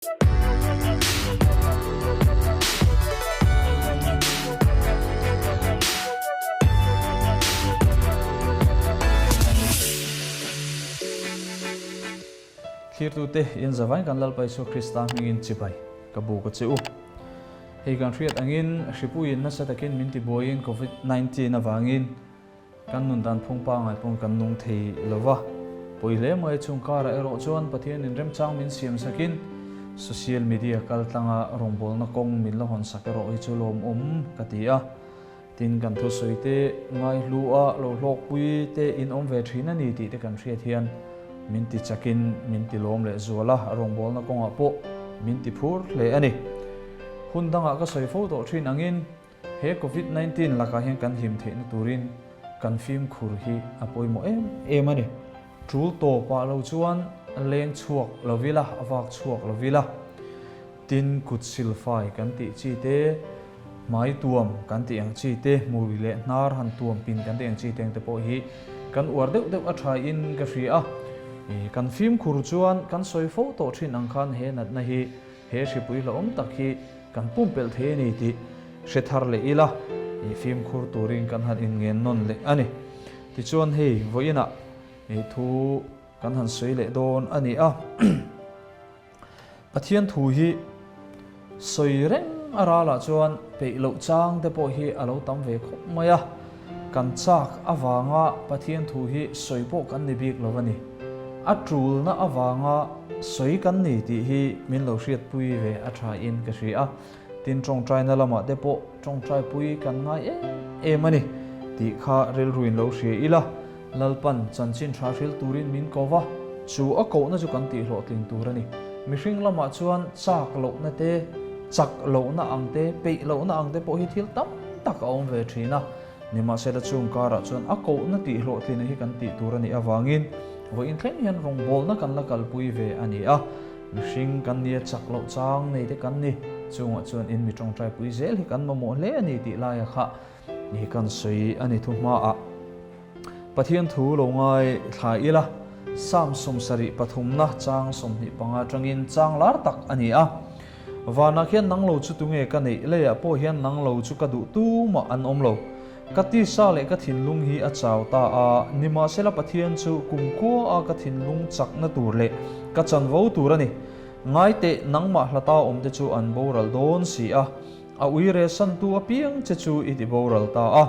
Thlirtute in zavain kan Lalpa Isua Krista hmingin chibai ka bu ka che u. Hei kan hriat angin hripuiin nasa takin min tibuaiin Covid 19 avangin Kan nun dan phung pangai pawn kan nung thei lo va, pawi hle mai chung karah erawh chuan Pathianin remchang min siam sakin social media kal tlanga rawngbawlna kawng min la hawn sak erawh hi chu lawmawm ka ti a. Tin, kan thusawi te ngaihlu a lo hlawkpui te in awm ve thin a ni tih te kan hriat hian min ti chakin min ti lawm leh zual a, rawngbawlna kawngah pawh min ti phur hle a ni. Hun dangah ka sawi fo tawh thin angin He Covid 19 lakah hian kan hlim theihna turin kan fimkhur hi a pawimawh em em a ni. Tul tawpah lo chuan leng chhuak lo ila, a vak chhuak lo ila, tin kut silfai kan tih chi te, hmai tuam kan tih ang chi te, hmui leh hnar han tuam pin kan tih ang chi te ang te pawh hi kan uar deuh deuh a tha in ka hria a. Kan fimkhur chuan kan sawi fo tawh thin ang khan he natna hi He hripui hlauhawm tak hi kan pumpelh thei a ni tih hre thar leh ila, ih fimkhur turin kan han inngen nawn leh a ni. Tichuan hei vawiinah ih thu kan han sawi leh dawn a ni a. Pathian thu hi sawi reng a ralah chuan peih loh chang te pawh hi a lo tam ve khawp mai a. Kan chak avanga Pathian thu hi sawi pawh kan ni bik lo a ni. A tulna avanga sawi kan ni tih hi min lo hriatpui ve a tha in ka hria a. Tin tawngtaina lamah te pawh tawngtaipui kan ngai em em a ni tih kha rilruin lo hria ila, Lalpan chanchin tha hril turin min ko va, chu a kohna chu kan tihhlawhtling tur a ni. Mihring lamah chuan chak lohna te, chak lohna ang te, peih lohna ang te pawh hi thil tam tak a awm ve thin a. Nimahsela chung karah chuan a kohna tih hlawhtlina hi kan tih tur a nih avangin vawiin thleng hian rawngbawlna kan la kalpui ve a ni a. Mihring kan nia chak loh chang nei te kan ni. Chungah chuan in mi tawngtaipui zel hi kan mamawh hle a ni tih laia kha ni kan sawi a ni thu hmaah. Pathian thu lo ngai thla ila, Psalm 73 pathumna chang 25 atangin chang lar tak a ni a. Vanah khian nang lo chu tunge ka neih? Leiah pawh hian nang lo chu ka duh tumah an awm lo. Ka tisa leh ka thinlung hi a chau ta a, nimahsela Pathian chu kumkhua a ka thinlung chakna tur leh ka chanvo tur a ni. Ngai teh, nangmah hlata awmte chu an boral dawn si a, a uire santu apiang che chu i ti boral ta a.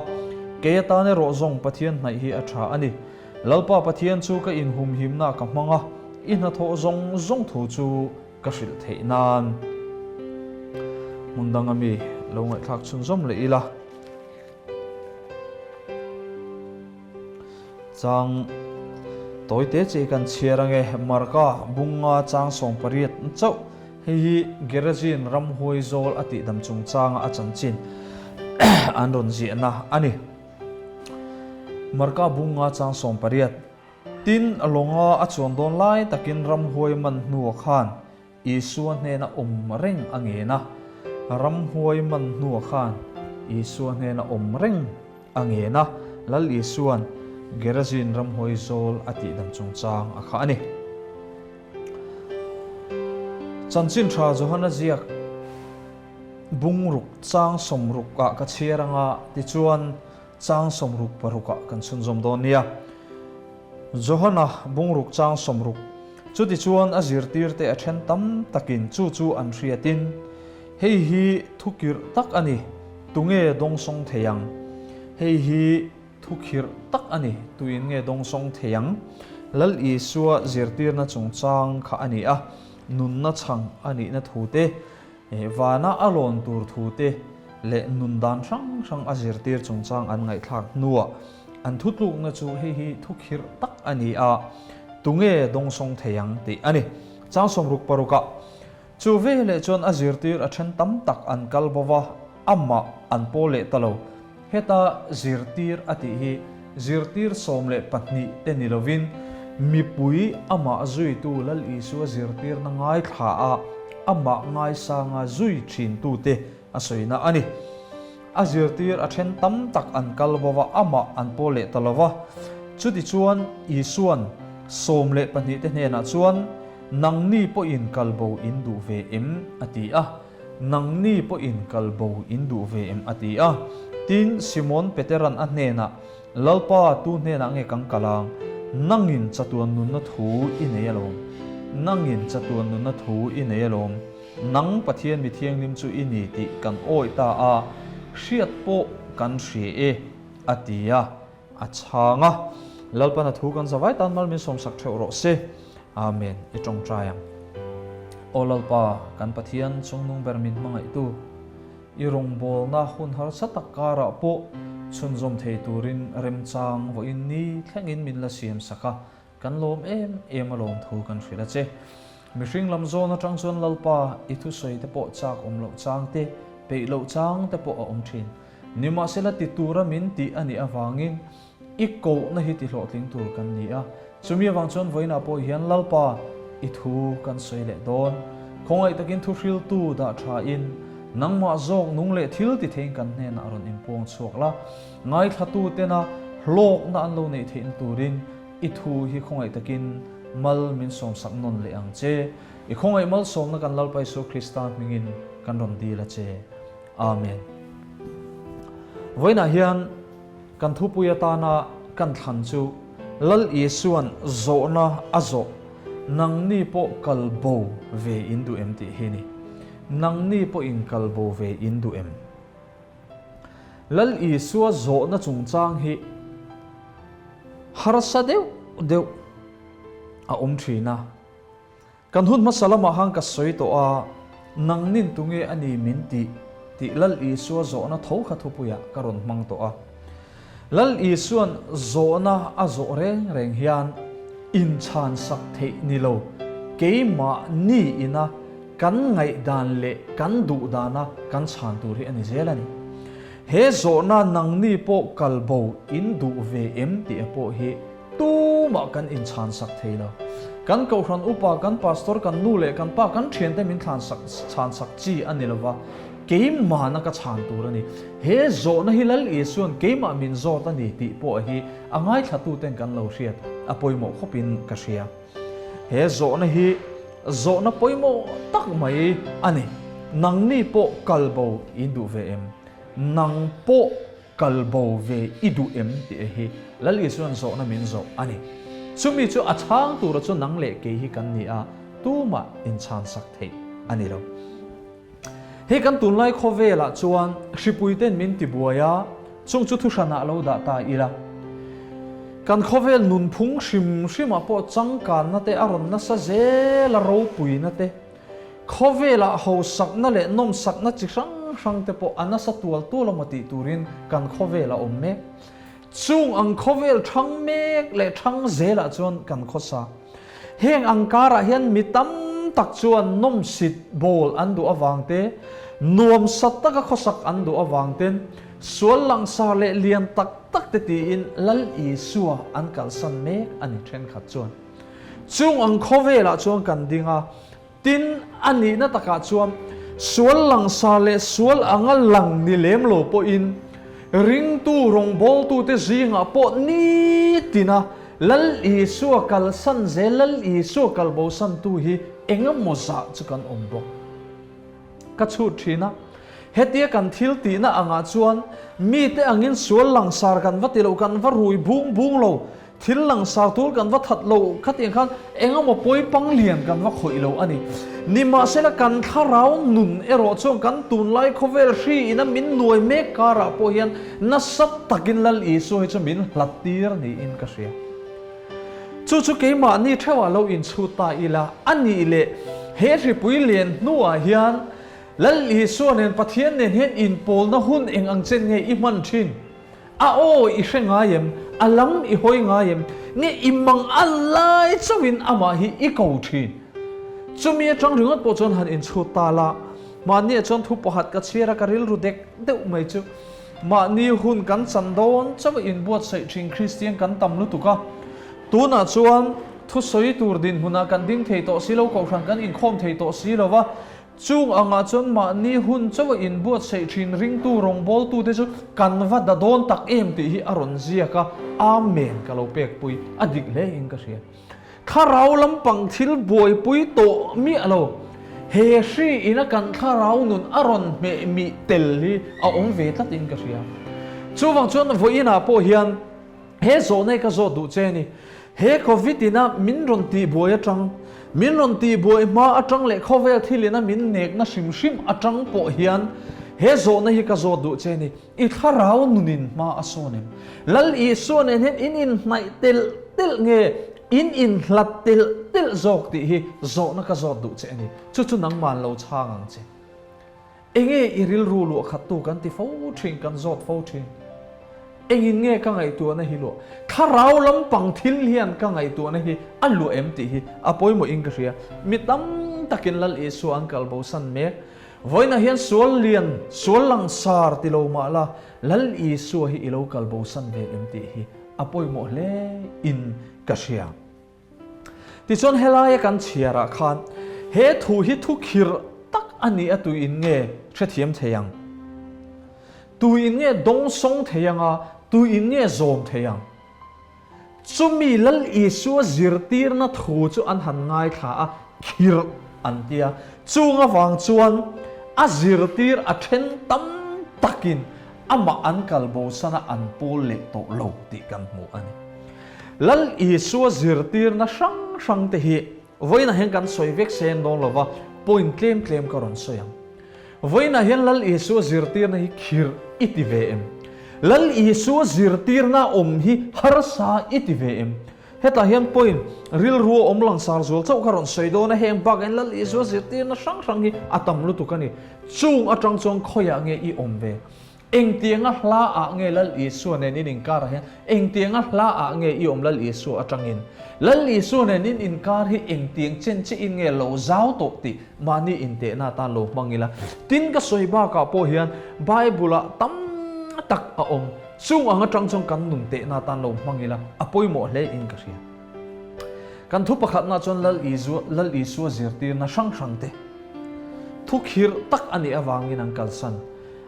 Kei atan erawh zawng Pathian hnaih hi a tha a ni. Lalpa Pathian chu ka inhumhimna ka hmang a, i hnathawh zawng zawng thu chu Ka hrilh theih nan hmun danga mi lo ngaihthlak chhunzawm leh ila. Chang tawi te che kan chhiar ange Marka bunga chang 18 chauh hei hi Gerazin ramhuai zawl a tihdam chungchanga a chanchin an rawn ziahna a ni. Marka bunga chang 18. Tin, lawnga a chuan dawn lai takin ramhuai man hnuah khan Isua hnena awm reng a ngen a. Ramhuai man hnuah khan Isua hnena awm reng a ngen a. Lal Isua'n Gerazin ramhuai zawl a tihdam chungchang a kha a ni. Chanchin tha Johana ziak bungruk chang 60 ah ka chhiar anga tichuan Chang 66 ah kan chhunzawm dawn nia. Johana bungruk chang 60. Chutichuan a zirtirte a then tam takin chu chu an hriatin, Hei hi thukirh tak a ni, tunge dawngsawng thei ang? Hei hi thukhirh tak a ni, tuin nge dawngsawng thei ang? Lal Isua zirtirna chungchang kha a ni a, nunna chhang a nihna thute, Vana a lawn tur thu te leh nun dan hrang hrang a zirtir chungchang an ngaihthlak hnuah an thutlukna chu hei hi thukhirh tak a ni a, tunge dawngsawng thei ang tih a ni. Chang 66 ah chu veleh chuan a zirtir a then tam tak an kal bo va, amah an pawl leh ta lo. Heta zirtir a tih hi zirtir 12 te ni lovin mipui amah zuitu Lal Isua zirtirna ngaithla a, amah ngaisanga zui thintute a sawina a ni. A zirtir a then tam tak an kal bo va, amah an pawl leh ta lo va. Chutichuan Isua'n 12 te hnenah chuan. Nangni pawhin kal bo in duh ve em? a ti a. Nangni pawhin kal bo in duh ve em? a ti a. Tin, Simon Peteran a hnenah, Lalpa, tu hnenah nge kan kal ang? Nangin chatuan nunna thu i nei alawm. Nangin chatuan nunna thu i nei alawm. Nang Pathian mi thianghlim chu i ni tih kan awih ta a, hriat pawh kan hria e, a ti a. A chhang a, Lalpan a thu kan zavai tan mal min sawmsak theuh rawh se. Amen. I tawngtai ang. Aw Lalpa, kan Pathian chungnung ber min hmangaihtu, i rawngbawlna hun harsa tak karah pawh chhunzawm thei turin remchang vawiin ni thlengin min la siamsak a, Kan lawm em em a lawm thu kan hrilh a che. Mihring lam zawn atang chuan Lalpa i thusawi te pawh chak awm loh chang te, peih loh chang te pawh a awm thin. Nimahsela ti tura min tih a nih avangin i kohna hi ti hlawhtling tur kan ni a. Chumi avang chuan vawiinah pawh hian Lalpa i thu kan sawi leh dawn. Khawngaih takin thu hriltu dah tha in nangmah zawk nung leh thil ti theiin kan hnenah rawn inpuang chhuak la. Ngaithlatu tena hlawkna an lo neih theihna turin I thu hi khawngaih takin mal min sawmsak nawn leh ang che. I khawngaih malsawmna kan Lalpa Isua Krista hmingin kan rawn dil a che. Amen. Vawiinah hian kan thupui atana kan thlan chu Lal Isua'n zawhna a zawh, Nangni pawh kal bo ve in duh em tih hi ni. Nangni pawhin kal bo ve in duh em? Lal Isua zawhna chungchang hi harsa deuh deuh a awm thin a. Kan hun hmasa lamah khan ka sawi tawh a, nangnin tunge a ni min tih tih Lal Isua zawhna tho kha thupuiah ka rawn hmang tawh a. Lal Isua'n zawhna a zawh reng reng hian inchhansak theih ni lo, keimahni ina kan ngaihdan leh kan duhdana kan chhan tur hi a ni zel a ni. He zawhna nangni pawh kal bo in duh ve em tih a pawh hi tumah kan inchhansak thei lo. Kan kohhran upa, kan pastor, kan nu leh kan pa, kan thiante min thlansak chhansak chi a ni lova, keimahna ka chhan tur a ni. He zawhna hi Lal Isua'n keimah min zawt a ni tih pawh hi a ngaithlatuten kan lo hriat a pawimawh khawpin ka hria. He zawhna hi zawhna pawimawh tak mai a ni. Nangni pawh kal bo in duh ve em? Nang pawh kal bo ve i duh em? tih hi Lal Isua'n zawhna min zawh a ni. Chumi chu a chhang tura chu nang leh kei hi kan ni a, tumah inchhansak theih a ni lo. Hei kan tunlai khawvelah chuan hripui ten min tibuai a, chung chu thuhranah lo dah ta ila. Kan khawvel nunphung hrim hrimah pawh changkanna te a rawn nasa zel a, ropuina te, khawvelah hausakna leh nawmsakna chi hrang hrang te pawh a nasa tual tual emaw tih turin kan khawvel a awm mek. Chung ang khawvel thang mek leh thang zelah chuan kan khawsa. Heng ang karah hian mi tam tak chuan nawmsit bawl an duh avang te, nuamsa taka khawsak an duh avang ten sual langsar leh lian tak tak te tiin Lal Isua an kalsan mek a ni thenkhat chuan. Chung ang khawvelah chuan kan ding a, Tin, a nihna takah chuan sual langsar leh sual anga lang ni lem lo pawhin ringtu rawngbawltute zingah pawh nitina Lal Isua kalsan zel, Lal Isua kalbosantu hi engemaw zah chu kan awm bawk. Ka chhut thin a, hetia kan thil tihna angah chuan mite angin sual langsar kan va ti lo, kan va rui bung bung lo, Thil langsar tur kan va that lo khatiang khan eng emaw pawi pang lian kan va khawih lo a ni. Nimahsela kan thlarau nun erawh chuan kan tunlai khawvel hri ina min nuai mek karah pawh hian nasa takin Lal Isua hi chu min hlat tir niin ka hria. Chu chu keimahni theuhah lo inchhut ta ila a nih leh he hripui lian hnuah hian Lal Isua nen Pathian nen hian inpawlna hun eng ang chen nge i hman thin? A aw i hre ngai em? A lam i hawi ngai em? Nge i mang a lai chauhin amah hi i ko thin? Chumi atang ringawt pawh chuan han inchhut ta la, mahniah chuan thu pakhat ka chhiar a, ka rilru dek deuh mai chu. Mahni hun kan chan dawn chauh a inbuatsaih thin Kristian kan tam lutuk a, tunah chuan thusawi tur dinhmunah kan ding thei tawh si lo, kohhran kan inkhawm thei tawh si lo va, Chung angah chuan mahni hun chauh a inbuatsaih thin ringtu rawngbawltute chu kan va da dawn tak em tih hi a rawn ziak a, Amen ka lo pekpui a dik hle in ka hria. Thlarau lampang thil buaipui tawh miah lo. He hri ina kan thlarau nun a rawn hmeh mih tel hi a awm ve tlatin ka hria. Chuvang chuan vawiinah pawh hian he zawhna hi ka zawt duh che a ni. He Covid ina min rawn tihbuai atang, min rawn tihbuai hma atang leh khawvel thil ina min nekna hrim hrim atang pawh hian he zawhna hi ka zawt duh che a ni. I thlarau nunin hma a sawn em? Lal Isua nen hian in inhnaih telh telh nge in inhlat telh telh zawk tih hi zawhna ka zawt duh che a ni. Chu chu nangman lo chhang ang che. Enge i rilru luah khattu kan ti fo thin, kan zawt fo thin. Engin nge ka ngaihtuahna hi luah? Thlarau lampang thil hian ka ngaihtuahna hi a luah em tih hi a pawimawhin ka hria. Mi tam takin Lal Isua an kalbosan mek. Vawiinah hian sual lian, sual langsar ti lo mah la, Lal Isua hi i lo kal bosan ve em tih hi a pawimawh hle in ka hria. Tichuan helaia kan chhiarah khan he thu hi thu khirh tak a ni a tuiin nge hrethiam thei ang? Tuiin nge dawngsawng thei ang a, tuiin nge zawm thei ang? Chumi Lal Isua zirtirna thu chu an han ngaithla a, khirh an ti a. Chung avang chuan a zirtir a then tam takin amah an kal bosan a an pawl leh tawh lo tih kan hmu a ni. Lal Isua zirtirna hrang hrang te hi Vawiinah hian kan sawi vek sen dawn lova, point tlem tlem ka rawn sawi ang. Vawiinah hian Lal Isua zirtirna hi khirh i ti ve em? Lal Isua zirtirna awm hi harsa i ti ve em? Hetah hian point rilru a awm langsar zual chauh ka rawn sawi dawn a, heng bakah hian Lal Isua zirtirna hrang hrang hi a tam lutuk a ni. Chung atang chuan khawiah nge i awm ve? Engtianga hla ah nge Lal Isua nen in inkar ah hian engtianga hla ah nge i awm Lal Isua atangin? Lal Isua nen in inkar hi engtiang chen che in nge lo zau tawh tih mahni intehna atan lo hmang ila. Tin ka sawi bakah pawh hian Bible ah tam tak a awm. Chung ang atang chuan kan nun tehna atan lo hmang ila a pawimawh hle in ka hria. Kan thu pakhatna chuan Lal Isua Lal Isua zirtirna hrang hrang te thu khirh tak a nih avangin an kalsan.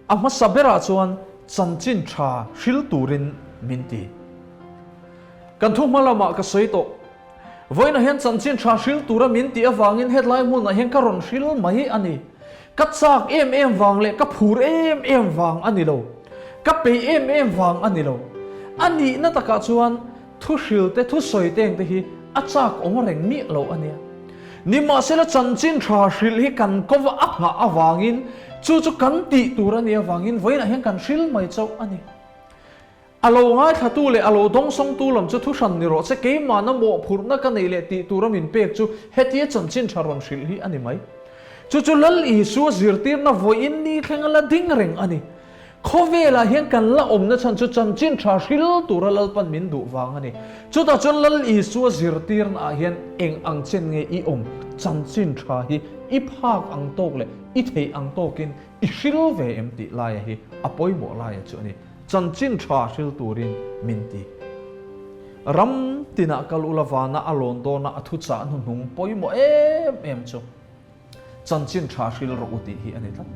A hmasa berah chuan chanchin tha hril turin min ti. Kan thu hma lamah ka sawi tawh. Vawiinah hian chanchin tha hril tura min tih avangin hetlai hmunah hian ka rawn hril mai a ni. Ka chak em em vang leh ka phur em em vang a ni lo. Ka peih em em vang a ni lo. A nihna takah chuan Thu hril te, thu sawi te engte hi a chak awm reng miah lo a nia. Nimahsela chanchin tha hrilh hi kan kova a nghah avangin chu chu kan tih tur a nih avangin vawiinah hian kan hril mai chauh a ni. A lo ngaithlatu leh a lo dawngsawngtu lam chu thu hran ni rawh se, keimahna mawhphurhna ka neih leh tih tura min pek chu hetia chanchin tha rawn hrilh hi a ni mai. Chu chu Lal Isua zirtirna vawiin ni thlenga la ding reng a ni. Khawvelah hian kan la awmna chhan chu chanchin tha hril tura Lalpan min duh vang a ni. Chutah chuan Lal Isua zirtirna ah hian eng ang chen nge i awm? Chanchin tha hi i phak ang tawk leh i theih ang tawkin i hril ve em tih laia hi a pawimawh laia chu a ni. Chanchin tha hril turin min ti. Ram tinah kal ula vana a lawn dawna a thuchah hnuhnung pawimawh em em chu. Chanchin tha hril rawh u tih hi a ni tlat.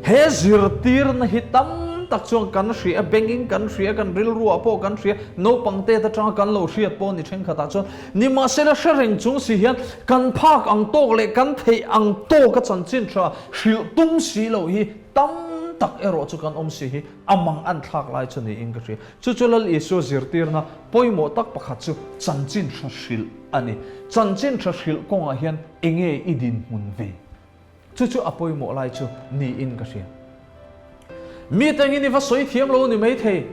He zirtirna hi tam tak chuan kan hria, bengin kan hria, kan rilruah pawh kan hria, naupang tet atanga kan lo hriat pawh ni thenkhatah chuan nimahsela hre reng chung si hian kan phak ang tawk leh kan theih ang tawka chanchin tha hrilh tum si loh hi tam tak erawh chu kan awm si hi a mang an thlak lai chu niin ka hria. Chu chu Lal Isua zirtirna pawimawh tak pakhat chu chanchin tha hrilh a ni. Chanchin tha hrilh kawngah hian Enge i dinhmun ve? Chu chu a pawimawh lai chu niin ka hria. Mite angin i va sawi thiam lo ni maithei,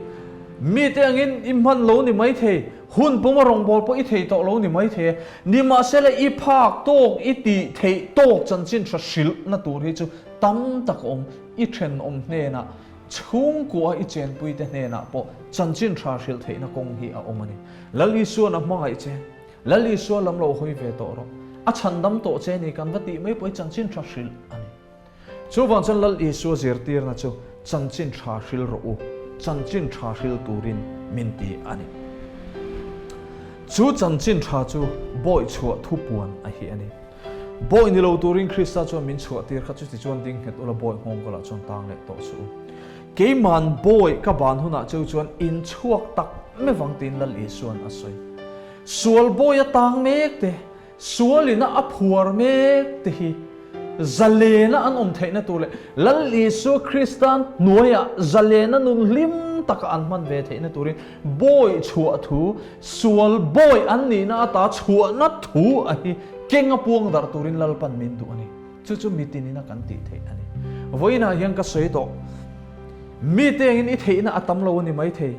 mite angin i hman lo ni maithei, hun puma rawngbâwl pawh i thei tawh lo ni maithei e. Nimahsela i phâk tâwk, i tih theih tâwk chanchin hra hrilhna tûr hi chu tam tak a awm. I ṭhenawm hnênah, chhûngkua i chênpuite hnênah pawh chanchin hra hrilh theihna kawng hi a awm a ni. Lal Isua'n a hmangaih che. Lal Isua lam lo hawi ve tawh rawh. A chhandam tawh che ni kan va tih mai pawh hi chanchin tha hrilh a ni. Chuvang chuan Lal Isua zirtirna chu chanchin tha hril rawh u, chanchin tha hril turin min ti a ni. Chu chanchin tha chu bawi chhuah thupuan a hi a ni. Bawi ni lo turin Krista chuan min chhuah tir kha chuti chuan ding nghet ula bawi nghawng kawlah chuan tang leh tawh suh u. Keiman bawi ka ban hunah cheu chuan in chhuak tak mevang tiin Lal Isuan a sawi. Sual bawi a tang mek te, sualina a phuar mek te hi zalena an awm theihna tur leh Lal Isua Kristan hnuaiah zalena nun hlim taka an hman ve theihna turin bawi chhuah thu, sual bawi an nihna ata chhuahna thu a hi keng a puang darh turin Lalpan min duh a ni. Chu chu mitin ina kan tih theih a ni. Vawiinah hian ka sawi tawh, mite angin i theihna a tam lo a ni maithei.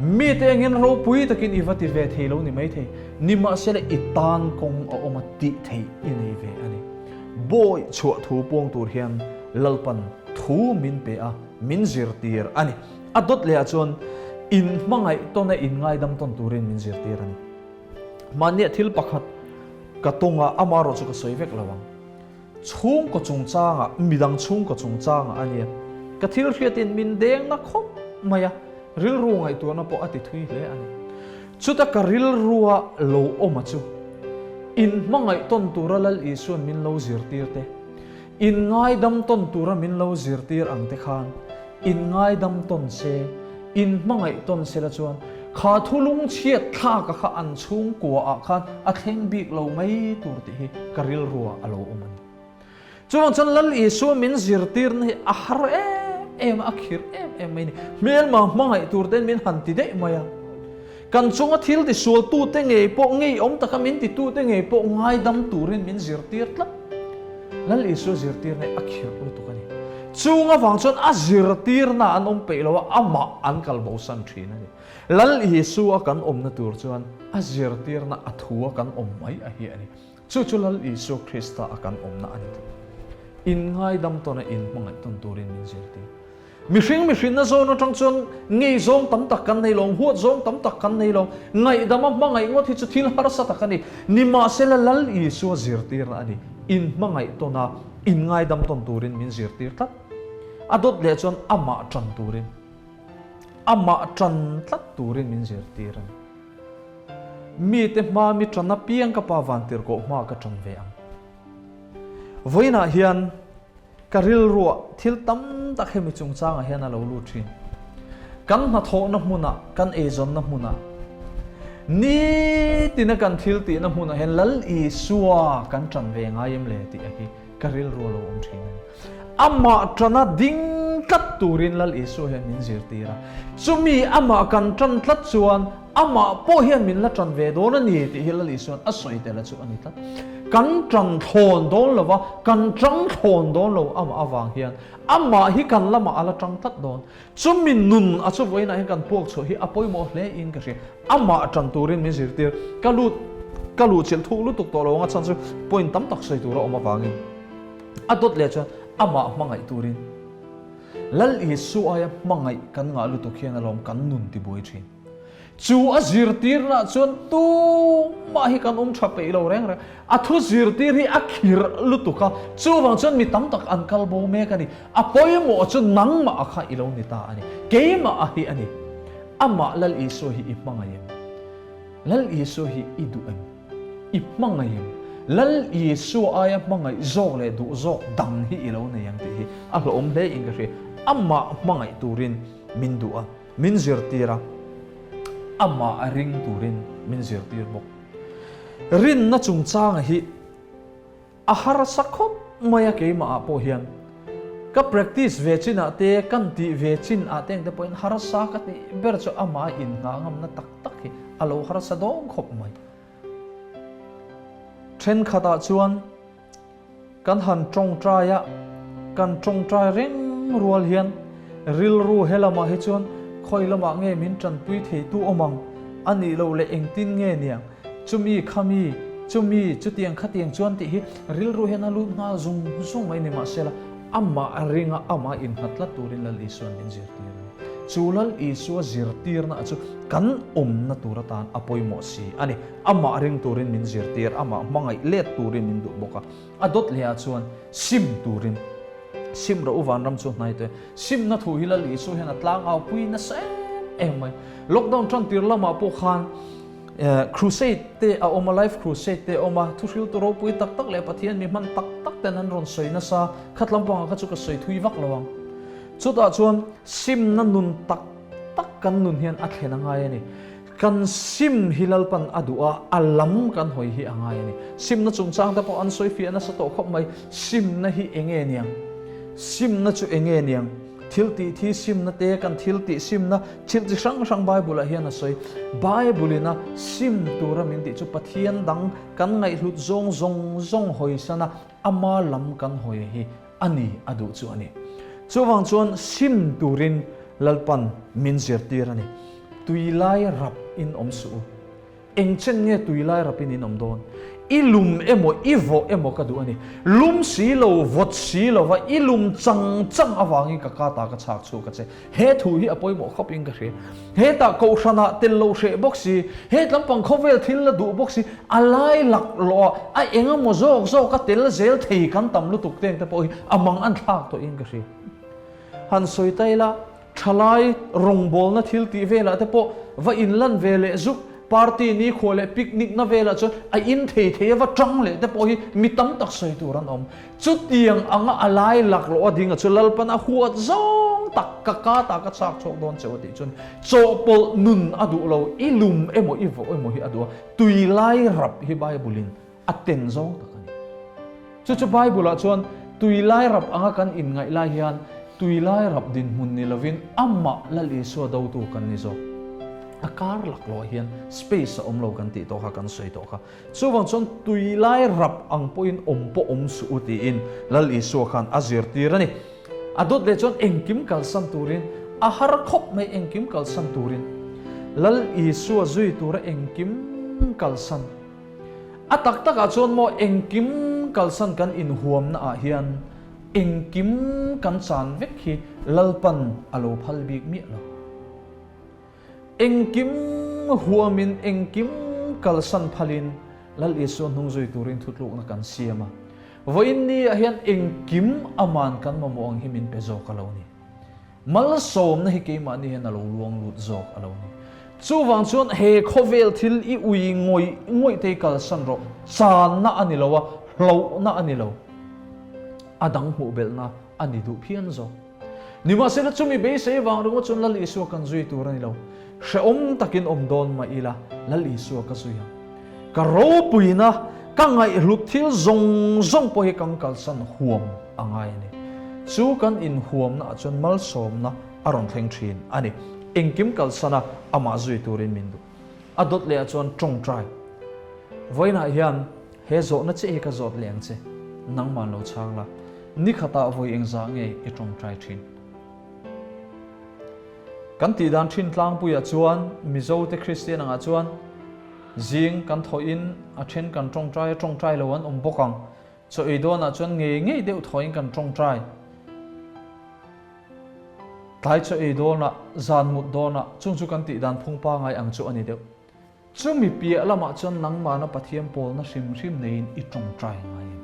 Mite engin ropui takin i va ti ve thei lo ni maithei, nimahsela i tan kawng a awm a tih theih i nei ve a ni. Bawi chhuah thu puang tur hian Lalpan thu min pe a, min zirtir a ni. A dawt lehah chuan inhmangaih tawn a inngaidam tawn turin min zirtir a ni. Mahniah thil pakhat ka tawng a, amaherawh chu ka sawi vek lo ang. Chhungkaw chungchangah, midang chhungkaw chungchangah a nia. Ka thil hriatin min deng na khawp mai a, rilru ngaihtuahna pawh a ti thui hle a ni. Chuta ka rilrua lo awma chu, inhmangaih tawn tura Lal Isua'n min lo zirtir te, inngaidam tawn tura min lo zirtir ang te khan, Inngaidam tawn se, inhmangaih tawn se la chuan kha thu lungchhiat thlaka kha an chhungkuaah khan a thleng bik lo mai tur tih hi ka rilruah a lo awm a ni. Chuvang chuan Lal Isua min zirtirna hi a har em em a, a khirh em em mai a ni. Hmelma hmangaih tur tein min han ti daih mai a. Kan chunga thil tisualtute ngei pawh ngeiawm taka min titute ngei pawh ngaidam turin min zirtir tlat. Lal Isua zirtirna hi a khirh lutuk a ni. Chung avang chuan a zirtirna an awm peih lo a, amah an kal bosan thin a ni. Lal Isua kan awmna tur chuan a zirtirna a thua kan awm mai a hi a ni. Chu chu Lal Isua Krista a kan awmna a ni tlat. Inngaidam tawn a inhmangaih tawn turin min zirtir. Mihring mihrinna zawn atang chuan ngei zawng tam tak kan nei lo, huat zawng tam tak kan nei lo. Ngaihdama hmangaih ngawt hi chu thil harsa tak a ni. Nimahsela Lal Isua zirtirna a ni. Inhmangaih tawn a, inngaidam tawn turin min zirtir tlat. A dawt leh chuan amah tan turin, amah tan tlat turin min zirtir a ni. Mite hma mi tan apiang ka Pa Vantirhkoh hma ka tan ve ang. Vawiinah hian Ka rilruah thil tam tak hemi chungchangah hian a lo lut thin. Kan hnathawhna hmunah, kan eizawnna hmunah, nitina kan thil tihna hmunah hian Lal Isua kan tan ve ngai em le tih a hi ka rilru a lo awm thin a ni. Amah tana ding tlat turin Lal Isua hian min zirtir a. Chumi amah kan tan tlat chuan Amah pawh hian min la ṭan ve dawn a ni tih hi Lal Isua'n a sawi tel a chu a ni tlat. Kan ṭan thlawn dawn lo va, kan ṭang thlawn dawn lo amah avang hian amah hi kan lamah a la ṭang tlat dawn. Chumi nun a chu vawiinah hian kan puak chhuah hi a pawimawh hle in ka hria. Amah ṭan turin min zirtir. Ka lut ka luhchilh thuk lutuk tawh lo ang a chhan chu point tam tak sawi tur a awm avangin a dawt leh chuan amah hmangaih turin Lal Isua aia hmangaih kan ngah lutuk hian alawm kan nun tibuai ṭhin. Chu a zirtirnaah chuan tumah hi kan awm tha peih lo reng reng. A thu zirtir hi a khirh lutuk a, chuvang chuan mi tam tak an kal bo mek a ni. A pawimawh chu nangmah kha i lo ni ta a ni. Keimah a hi a ni. Amah Lal Isua hi i hmangaih em? Lal Isua hi i duh em? I hmangaih em? Lal Isua aia hmangaih zawk leh duh zawk dang hi i lo nei ang tih hi a hlawhawm hle in ka hria. Amah hmangaih turin min duh a. Min zirtir a, amah a ring turin min zirtir bawk. Rinna chungchanga hi a harsa khawp mai a keimahah pawh hian ka practice ve chinah te, kan tih ve chin ah te engte pawhin harsa ka tih ber chu amah a inngah ngamna tak tak hi a lo harsa dawn khawp mai. Thenkhatah chuan Kan han tawngtai a, kan tawngtai reng rual hian rilru he lamah hi chuan khawi lamah nge min tanpui theitu awm ang, a nih loh leh engtin nge niang, chumi khami, chumi chutiang khatiang chuan tih hi rilru hian a lut nghal zung zung mai ni mahsela amah a ring a, amah innghat tlat turin Lal Isua'n min zirtir a ni. Chu Lal Isua zirtirna chu kan awmna tur atan a pawimawh si a ni. Amah ring turin min zirtir, amah hmangaih let turin min duh bawk a. A dawt lehah chuan sim turin, Sim rawh u vanram chu hnai tawh e. Simna thu hi Lal Isua hian a tlangau pui nasa em em mai. Lockdown tan tir lamah pawh khan crusade te a awm a, life crusade te a awm a, thuhriltu ropui tak tak leh Pathian mi hman tak tak ten an rawn sawi nasa. Khat lampangah kha chu ka sawi thui vak lo ang. Chutah chuan simna nun tak tak kan nun hian a thlen a ngai a ni. Kan sim hi Lalpan a duh a, a lam kan hawi hi a ngai a ni. Simna chungchang te pawh an sawi fiah nasa tawh khawp mai. Simna hi eng nge niang? Simna chu eng nge niang? Thil tih thi simna te, kan thil tih simna, thil chi hrang hrang Bible ah hian a sawi. Bible in a sim tura min tih chu Pathian dang kan ngaihhlut zawng zawng zawng hawisan a, ama lam kan hawi hi a ni a duh chu a ni. Chuvang chuan sim turin Lalpan min zirtir a ni. Tuilai rap in awm suh u. Eng chen nge tuilai rap in in awm dawn? I lum emaw i vawh emaw ka duh a ni. Lum si lo, vawt si lo va i lum chang chang avangin ka ka ta ka chhak chhuak a che. He thu hi a pawimawh khawp in ka hria. Hetah kohhranah tel lo hreh bawk si, he tlampang khawvel thil la duh bawk si, a lai lak lawh a, a eng emaw zawk zawk a tel zel thei kan tam lutuk teng te pawh hi a mang an thlak tawh in ka hria. Han sawi ta ila, thalai rawngbawlna thil tih velah te pawh va inlan ve leh zuk, party nikhua leh picnic na velah chuan a in thei thei a va tang leh te pawh hi mi tam tak sawi tur an awm. Chutiang anga a lai laklawh a ding a chu Lalpan a huat zawng tak ka ka ta ka chak chhuak dawn cheu a tih chuan chawhpawlh nun a duh lo, i lum emaw i vawh emaw hi a duh a, tui lai rap hi Bible in a ten zawng tak a ni. Chu chu Bible ah chuan tui lai rap anga kan inngaih lai hian tui lai rap dinhmun ni lovin amah Lal Isua dotu kan ni zawk. A kar laklawh hian space a awm lo kan tih tawh kha kan sawi tawh kha. Chuvang chuan tui lai rap ang pawhin awm pawh awm suh u tiin Lal Isua khan a zirtir a ni. A dawt leh chuan engkim kalsan turin a har khawp mai engkim kalsan turin Lal Isua zui tura engkim kalsan. A tak takah chuan maw engkim kalsan kan inhuamna ah hian engkim kan chan vek hi Lalpan a lo phal bik miah lo. Engkim huamin engkim kalsan phalin Lal Isua hnung zui turin thutlukna kan siam a. Vawiin ni ah hian engkim aman kan mamawh ang hi min pe zawk a lo ni. Malsawmna hi keimahni hian a lo luang lut zawk a lo ni. Chuvang chuan he khawvel thil i ui ngawih ngawih te hi kalsan rawh. Channa a ni lo a, hlauhna a ni lo. A dang hmuh belhna a ni duh phian zawk. Nimahsela chumi beisei vang ringawt chuan Lal Isua kan zui tur a ni lo. Hrehawm takin awm dawn mah ila Lal Isua ka zui ang. Ka ropuina, ka ngaihhlut thil zawng zawng pawh hi kan kalsan huam a ngai a ni. Chu kan inhuamna ah chuan malsawmna a rawn thleng thin a ni. Engkim kalsana amah zui turin min duh. A dawt leh ah chuan tawngtai. Vawiinah hian He zawhna chiah hi ka zawt leh ang che, nangman lo chhang la, nikhatah vawi engzah nge i tawngtai thin? Kan tih dan thin tlangpuiah chuan Mizote Kristian angah chuan zing kan thawhin a then kan tawngtai a, tawngtai lo an awm bawk ang. Chaw ei dawnah chuan ngei ngei deuh thawhin kan tawngtai. Tlai chaw ei dawnah, zan mut dawnah, chung chu kan tih dan phung pangai ang chu a ni deuh. Chumi piah lamah chuan nangmahna Pathian pawlna hrim hrim neiin i tawngtai ngai em?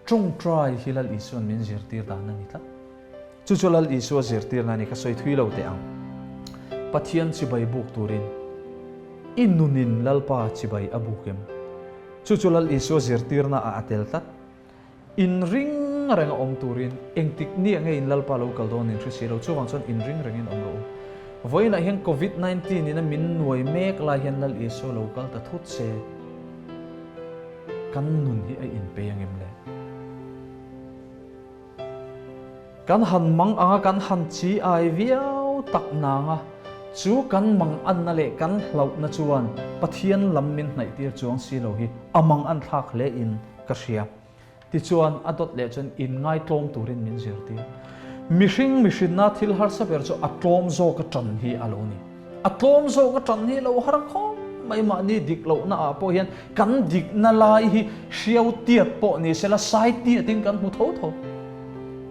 Tawngtai hi Lal Isua'n min zirtir dan a ni tlat. Chu chu Lal Isua zirtirna a ni, ka sawi thui lo teh ang. Pathian chibai buk turin i nunin Lalpa chibai a buk em? Chu chu Lal Isua zirtirna ah a tel tlat. Inring reng a awm turin engtik ni nge in Lalpa lo kal dawn in hre si lo, chuvang chuan inring rengin awm rawh u. Vawiinah hian Covid 19 in a min nuai mek lai hian Lal Isua lo kal ta thut se, kan nun hi a inpei ang em le? Kan han mang anga kan han chi ai viau tak nang a, chu kan mang anna leh kan hlauhna chuan Pathian lam min hnaih tir chuang si lo hi a mang an thlak hle in ka hria. Tichuan, a dawt leh chuan inngaitlawm turin min zirtir. Mihring mihrinna thil harsa ber chu a tlawm zawk a tan hi a lo ni. A tlawm zawk a tan hi lo har khawp mai mahni dik lohna ah pawh hian kan dikna lai hi hriau tiat pawh ni sela sai tiatin kan hmu tho tho.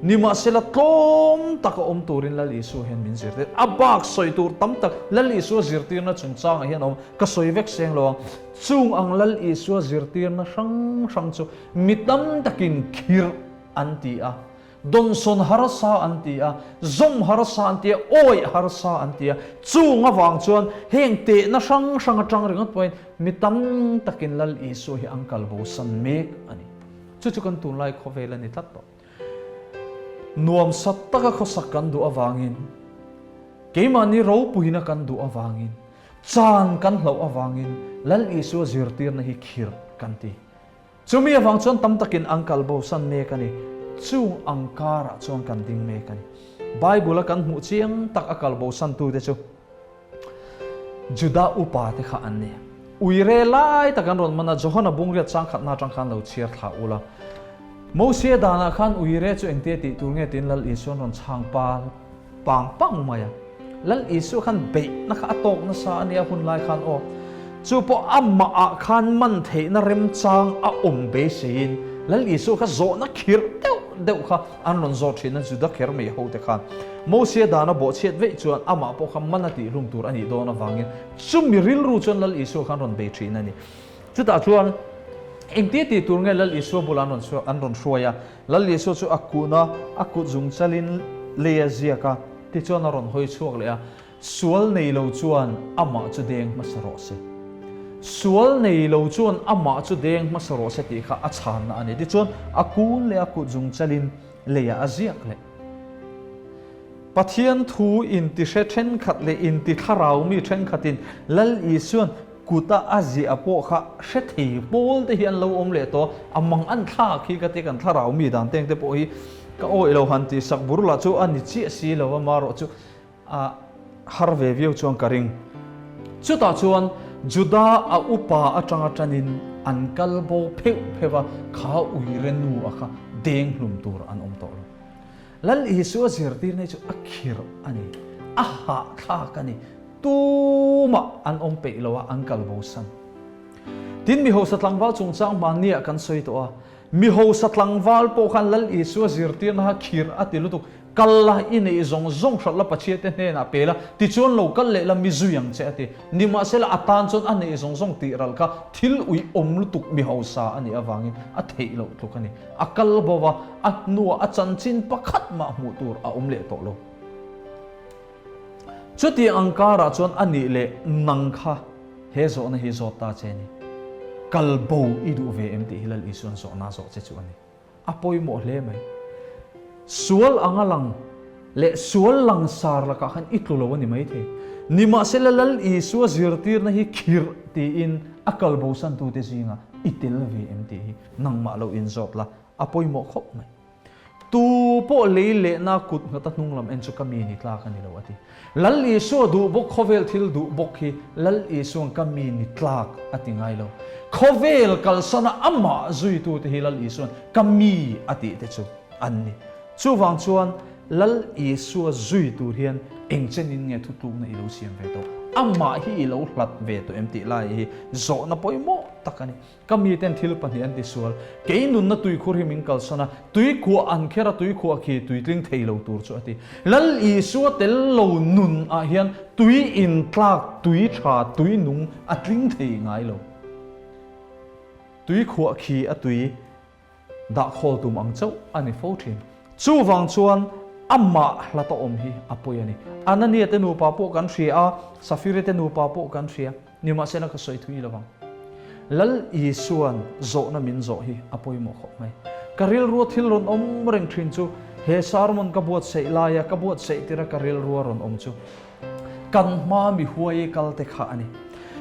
Nimahsela tlawm taka awm turin Lal Isua hian min zirtir. A bak sawi tur tam tak Lal Isua zirtirna chungchangah hian a awm. Ka sawi vek seng lo ang. Chung ang Lal Isua zirtirna hrang hrang chu mi tam takin khirh an ti a, dawnsawn harsa an ti a, zawm harsa an ti a, awih harsa an ti a. Chung avang chuan heng tehna hrang hrang atang ringawt pawhin mi tam takin Lal Isua hi an kal bosan mek a ni. Chu chu kan tunlai khawvel a ni tlat tawh. Nuamsat taka khawsak kan duh avangin. Keimahni ropuina kan duh avangin, chan kan hlauh avangin Lal Isua zirtirna hi khirh kan ti. Chumi avang chuan tam takin an kal bosan mek a ni. Chung ang karah chuan kan ding mek a ni. Bible-a kan hmuh chiang tak a kal bosantute chu Juda upa te kha an ni. Uire lai tak an rawn man a, Johana bungriat chang khatna atang khan lo chhiar thla ula. Mosia danah khan uire chu engtia tih tur nge tiin Lal Isuan rawn chhang pal pang pang mai a. Lal Isua khan beihna kha a tawk nasa a nia hun lai khan aw. Chu pawh amah ah khan man theihna remchang a awm beiseiin Lal Isua kha zawhna khirh deuh deuh kha an rawn zawt thin a, Juda kher mai ho te khan. Mosia dan a bawhchhiat veih chuan amah pawh kha man a tihhlum tur a nih dawn avangin chumi rilru chuan Lal Isua khan rawn bei thin a ni. Chutah chuan engtia tih tur nge Lal Isua bulah an rawn an rawn hruai a, Lal Isua chu a kun a, a kut zung chalin lei a ziak a, tichuan a rawn hawi chhuak leh a, Sual nei lo chuan amah chu deng hmasa rawh se. Sual nei lo chuan amah chu deng hmasa rawh se tih kha a chhanna a ni. Tichuan a kun leh a kut zung chalin leiah a ziak leh. Pathian thu intihre thenkhat leh intithlarau mi thenkhatin Lal Isuan kuta a ziah pawh kha hre thei pawl te hi an lo awm leh tawh a, mang an thlak hi ka ti kan thlarau mi dan teng te pawh hi ka awih lo han tih sak bur lah chu a ni chiah si lo a, marawh chu a har ve viau chuan ka ring. Chutah chuan Juda a upa atanga tanin an kal bo pheuh pheuh a, kha uire nu a kha deng hlum tur an awm tawh lo. Lal Isua zirtirna hi chu a khirh a ni, a hahthlak a ni, tumah an awm peih lo a, an kal bosan. Tin, mi hausa tlangval chungchang hmanni ah kan sawi tawh a, mi hausa tlangval pawh khan Lal Isua zirtirna kha khirh a ti lutuk, kal la, i neih zawng zawng hralh la, Pathiante hnenah pe la, tichuan lo kal leh la, mi zui ang che a ti. Nimahsela a tan chuan a neih zawng zawng tih ral kha thil uih awm lutuk mi hausa a nih avangin a theih loh tluk a ni. A kal bo va, a hnuah a chanchin pakhat mah hmuh tur a awm leh tawh lo. Chutiang ang karah chuan a nih leh nang kha he zawhna hi zawt ta che ni. Kal bo i duh ve em tih hi Lal Isuan zawhna zawh che chu a ni. A pawimawh hle mai. Sual anga lang leh sual langsar lakah khan i tlu lo a ni maithei. Nimahsela Lal Isua zirtirna hi khirh tiin a kal bosantute zingah i tel ve em tih hi Nangmah lo inzawt la, a pawimawh khawp mai. Tu pawh lei lehna kut nghata hnung lam en chu ka mi ni tlak a ni lo a ti. Lal Isua duh bawk khawvel thil duh bawk hi Lal Isua'n ka mi ni tlak a ti ngai lo. Khawvel kalsana amah zuitute hi Lal Isua'n ka mi a tih te chu an ni. Chuvang chuan Lal Isua zui tur hian eng chenin nge thutlukna i lo siam ve tawh? Amah hi i lo hlat ve tawh em tih lai hi zawhna pawimawh tak a ni. Ka miten thil pahnih an tisual. Kei nunna tuikhur hi min kalsan a, tuikhuah an kher a, tuikhuah khi tuitling thei lo tur chu a ti. Lal Isua tel lo nun ah hian tui intlak, tui tha, tui nung a tling thei ngai lo. Tuikhuah khi a tui Dah khawl tum ang chauh a ni fo thin. Chuvang chuan amah hlata awm hi a pawi a ni. Anania te nupa pawh kan hria a, Safira te nupa pawh kan hria. Nimahsela ka sawi thui lovang. Lal Isuan zawhna min zawh hi a pawimawh khawp mai. Ka rilrua thil rawn awm reng thin chu he sermon ka buatsaih laia ka buatsaih tira ka rilrua rawn awm chu Kan hma mi huai kal te kha a ni.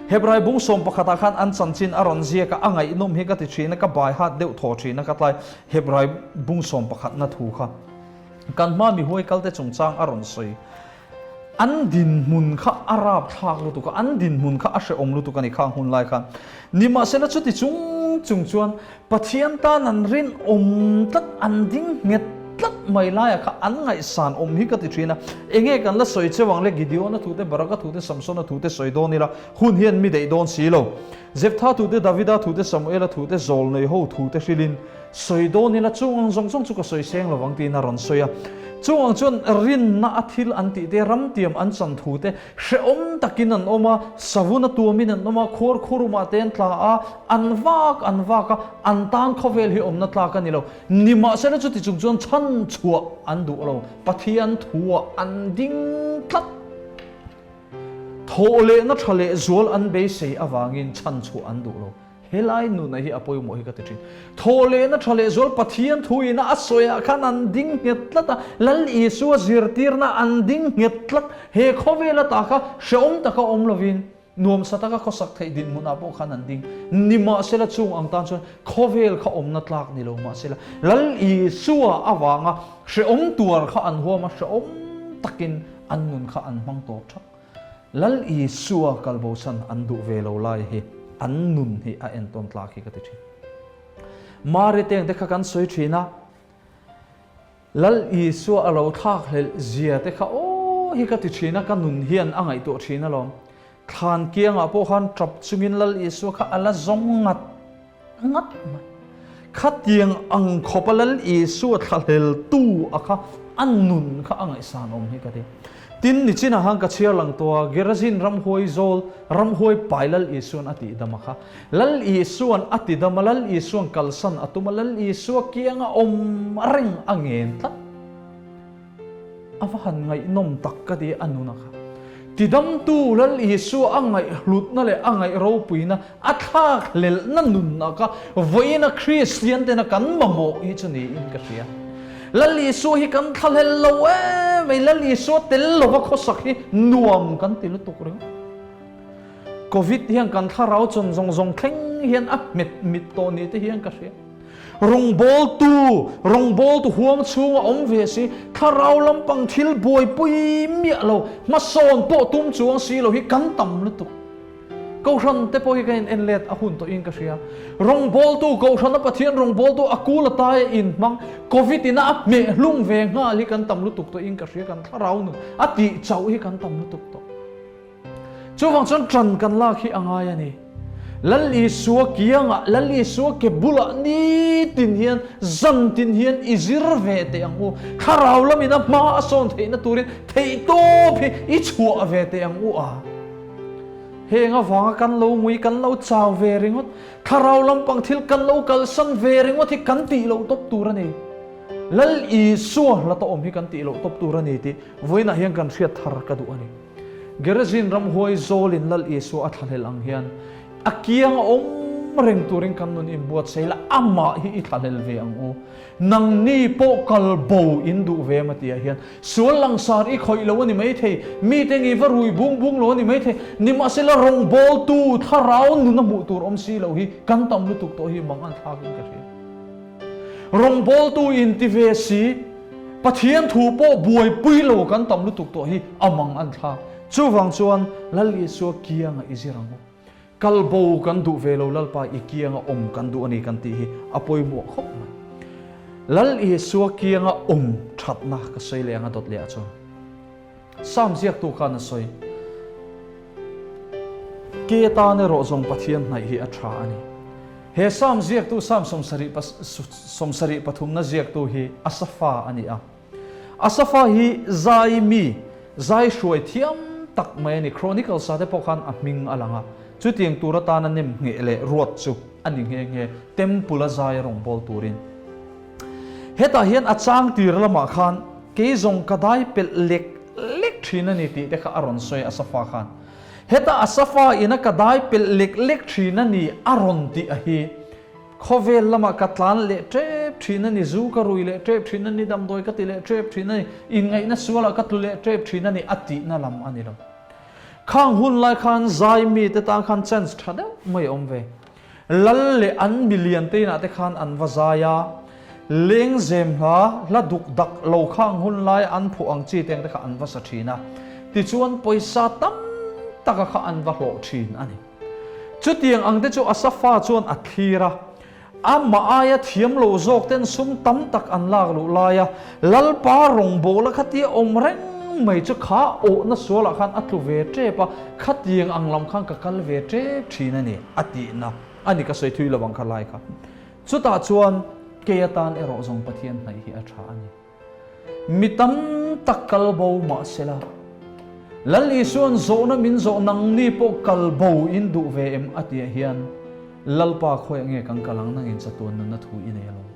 Hebrai bung sawm pakhatah khan an chanchin a rawn ziak a, a ngaihnawm hi ka ti thin a, ka bai hat deuh thaw thin a ka tlai Hebrai bung sawm pakhatna thu kha. Kan hma mi huai kal te chungchang a rawn sawi. An dinhmun kha a rapthlak lutuk a, an dinhmun kha a hrehawm lutuk a ni khang hun lai khan. Nimahsela chuti chung chung chuan Pathian tan an rinawm tlat, an ding nghet tlat mai laiah kha an ngaihsan awm hi ka ti thin a. Enge kan la sawi cheu ang le, Gideon-a thu te, Baraka thu te, Samson-a thu te sawi dawn ila, hun hian mi daih dawn si lo. Jephtha thu te, Davida thu te, Samuela thu te, Zawlnei ho thu te hrilhin sawi dawn ila, chung ang zawng zawng chu ka sawi seng lovang tiin a rawn sawi a. Chung ang chuan rinna a thil an tih te, ramtiam an chan thu te, Hrehawm takin an awm a, savun a tuamin an awm a, khuar khurumah te an tla a, an vak an vak a, an tan khawvel hi awmna tlak a ni lo. Nimahsela chuti chung chuan chhan chhuah an duh lo, Pathian thuah an ding tlat. Thawh lehna tha leh zual an beisei avangin chhan chhuah an duh lo. Helai nuna hi a pawimawh hi ka ti thin. Thawhlehna tha lehzual Pathian thu ina a sawiah khan an ding nghet tlat a, Lal Isua zirtirna an ding nghet tlat. He khawvel ata kha hrehawm taka awm lovin nuamsa taka khawsak theih dinhmunah pawh khan an ding. Nimahsela chung ang tan chuan khawvel kha awmna tlak ni lo mahsela Lal Isua avanga hrehawm tuar kha an huam a, hrehawm takin an nun kha an hmang tawp thak. Lal Isua kalbosan an duh ve lo lai hi an nun hi a entawn tlak hi ka ti thin. Mari teng te kha kan sawi thin a, Lal Isua a lo thlak hlelh zia te kha aw hi ka ti thin a, ka nun hian a ngaihtuah thin alawm. Thlan kiangah pawh khan tap chungin Lal Isua kha a la zawng ngat. Ngat mai. Khatiang ang khawpa Lal Isua thlahleltu a kha a nun kha a ngaihsan awm hi ka ti. Tin, nichinah khan ka chhiar lang tawh a, Gerazin ramhuai zawl, ramhuai pai Lal Isuan a tihdam a kha. Lal Isuan a tidam a, Lal Isuan kalsan a tum a, Lal Isua kianga awm reng a ngen tlat. A va han ngaihnawm tak ka ti a nuna kha. Tidamtu Lal Isua a ngaihhlutna leh a ngaih ropuina a thlak hlelhna nunna kha vawiina Kristian tena kan mamawh hi chu niin ka hria. Lal Isua hi kan thlahlel lo em mai, Lal Isua tel lova khawsak hi nuam kan ti lutuk ringawt. Covid hian kan thlarau chawn zawng zawng thleng hian a hmet mit tawh ni te hian ka hria. Rawngbawltu, rawngbawltu huang chhunga awm ve si, thlarau lampang thil buaipui miah lo, hmasawn pawh tum chuang si lo hi kan tam lutuk. Kohhran te pawh hi ka in en let a hun tawhin ka hria. Rawngbawltu, Kohhrana Pathian rawngbawltu a kul ataia inhmang, Covid ina a hmeh hlum ve nghal hi kan tam lutuk tawhin ka hria, kan thlarau nun a tih chauh hi kan tam lutuk tawh. Chuvang chuan ṭan kan lak hi a ngai a ni. Lal Isua kiangah, Lal Isua ke bulah nitin hian, zantin hian i zir ve teh ang u. Thlarau lamin a hma a sawn theihna turin theihtawp hi i chhuah ve teh ang u a. Heng avanga kan lo ngui, kan lo chau ve ringawt, thlarau lampang thil kan lo kalsan ve ringawt hi kan tih loh tawp tur a ni. Lal Isua hlata awm hi kan tih loh tawp tur a ni tih vawiinah hian kan hriat thar ka duh a ni. Gerazin ramhuai zawlin Lal Isua a thlahlel ang hian a kiang a awm reng turin kan nun inbuatsaih la, amah hi i thlahlel ve ang u. Nangni pawh kal bo in duh ve em a tihah hian sual langsar i khawih lo a ni maithei, mite ngi va rui bung bung lo a ni maithei, nimahsela rawngbawltu thlarau nun a hmuh tur awm si lo hi kan tam lutuk tawh hi mang an thlakin ka hria. Rawngbawltu in ti ve si, Pathian thu pawh buaipui lo kan tam lutuk tawh hi a mang an thlak. Chuvang chuan Lal Isua kianga i zir ang u. Kal bo kan duh ve lo Lalpa i kianga awm kan duh a ni kan tih hi a pawimawh khawp mai. Lal Isua kianga awm thatna ka sawi leh ang a dawt leh ah chuan. Psalm ziaktu khan a sawi, Ke tan erawh zawng Pathian hnaih hi a tha a ni. He Psalm ziaktu Psalm 73 pathumna ziaktu hi Asafa a ni a. Asafa hi zai mi, zai hruai thiam tak mai a ni. Chronicles ah te pawh khan a hming a lang a. Chutiang tur atana nem ngheh leh ruat chu a ni nghe nghe, Temple a zai rawngbâwl turin. Hetah hian a chang tir lamah khan kei zawng ka dai pelh lek lek thin a ni tih te kha a rawn sawi Asafa khan. Heta Asafa ina ka dai pelh lek lek thin a ni a rawn tih a hi. Khawvel lamah ka tlan leh tep thin a ni, zu ka rui leh tep thin a ni, damdawi ka ti leh tep thin a ni, inngaihna sualah ka tlu leh tep thin a ni a tihna lam a ni lo. Khang hun lai khan zai mite tan khan chance tha deuh mai a awm ve. Lal leh an milian te inah te khan an va zai a, lengzem hla, hla duk dak lo khang hun lai an phuah ang chi te ang te kha an va sa thin a, tichuan pawisa tam taka kha an va hlawh thin a ni. Chutiang ang te chu Asafa chuan a thlir a, amah aia thiam lo zawk ten sum tam tak an lak luh lai a, Lalpa rawngbawla khatia awm reng mai chu kha awhna sualah khan a tlu ve tep a, khatiang ang lam khan ka kal ve tep thin a ni a tihna a ni ka sawi thui lo ang kha lai kha. Chutah chuan kei atan erawh zawng Pathian hnaih hi a tha a ni. Mi tam tak kal bo mah sela, Lal Isua'n zawhna min zawh nangni pawh kal bo in duh ve em a tihah hian Lalpa khawiah nge kan kal ang nangin chatuan nunna thu i nei alawm.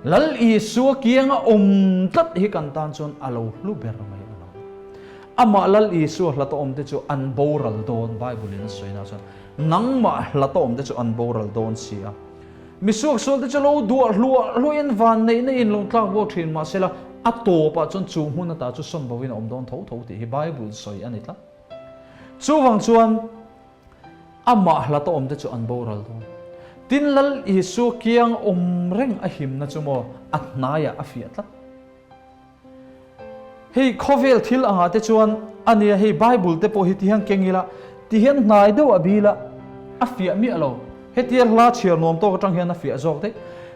Lal Isua kianga awm tlat hi kan tan chuan a lo hlu ber mai a lo. Amah Lal Isua hlata awmte chu an boral dawn Bible in a sawi na chuan. Nangmah hlat a awmte chu an boral dawn si a. Mi suaksualte chu lo duah hluah hluahin vanneihna in lo tlak bo thin mahsela a tawpah chuan chu hmun ata chu sawn boin a awm dawn tho tho tih hi Bible sawi a ni tlat. Chuvang chuan amah hlat a awmte chu an boral dawn. Tin Lal Isua kiang awm reng a himna chu maw a hnaiah a fiah tlat. Hei khawvel thil angah te chuan a nia hei Bible te pawh hi ti hian keng ila ti hian hnai deuh a bil a, a fiah miah lo. Hetia hla chhiar nuam tawk atang hian a fiah zawk daih.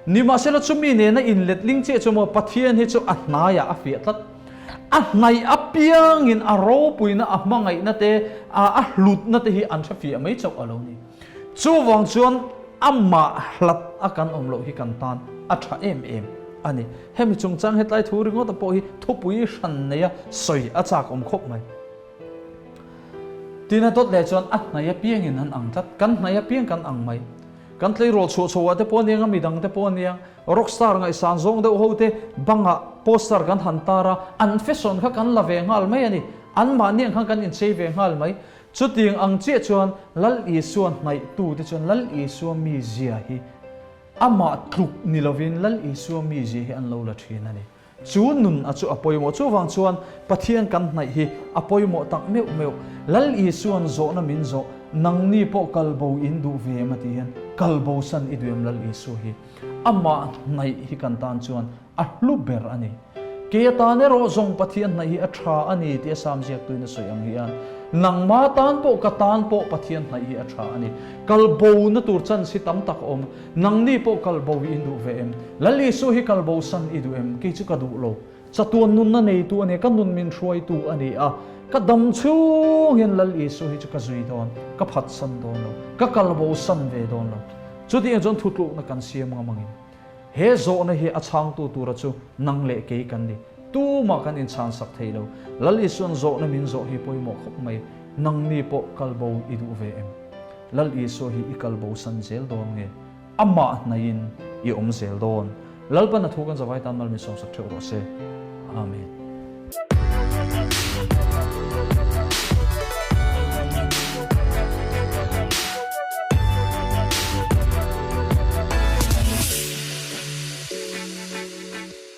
Nimahsela chumi nena inletling chiah chu maw Pathian hi chu a hnaiah a fiah tlat. A hnaih apiangin a ropuina, a hmangaihna te, a hlutna te hi an hre fiah mai chauh a lo ni. Chuvang chuan amah hlat a kan awm loh hi kan tan a tha em em a ni. Hemi chungchang hetlai thu ringawta pawh hi thupui hran neia sawi a chak awm khawp mai. Tin a dawt leh chuan a hnaih apiangin an ang tlat, kan hnaih apiang kan ang mai. Kan tleirawl chhuah chho ah te pawh aniang a, midang te pawh aniang, rockstar ngaihsan zawng deuh ho te bangah poster kan han tar a, an fashion kha kan la ve nghal mai a ni. Anmahni ang khan kan inchei ve nghal mai. Chutiang ang chiah chuan Lal Isua hnaihtute chuan Lal Isua mizia hi amah tluk ni lovin Lal Isua mizia hi an lo la thin a ni. Chu nun a chu a pawimawh. Chuvang chuan Pathian kan hnaih hi a pawimawh tak meuh meuh. Lal Isua'n zawhna min zawh, Nangni pawh kalbo in duh ve em a ti hian kalbosan i duh em Lal Isua hi? Amah hnaih hi kan tan chuan A hlu ber a ni. Kei atan erawh zawng Pathian hnaih hi a tha a ni tia Sam ziaktuin a sawi ang hian, nangma tan pawh ka tan pawh Pathian hnaih hi a tha a ni. Kal bo na tur chance hi tam tak a awm. Nangni pawh kal bo hi in duh ve em? Lal Isua hi kal bo san i duh em? Kei chu ka duh lo. Chatuan nunna neitu a ni a, ka nun min hruaitu a ni a. Ka dam chhung hian Lal Isua hi chu ka zui dawn, ka phatsan dawn lo, ka kal bo san ve dawn lo. Chutiang chuan thutlukna kan siam ngam angin. He zawhna hi a chhangtu tura chu nang leh kei kan ni. Tumah kan inchhansak thei lo. Lal Isua'n zawhna min zawh hi pawimawh khawp mai. Nangni pawh kal bo i duh ve em? Lal Isua hi i kal bo san zel dawn nge? Amah hnaihin i awm zel dawn? Lalpan a thu kan zavai tan mal min sawmsak theuh rawh se. Amen.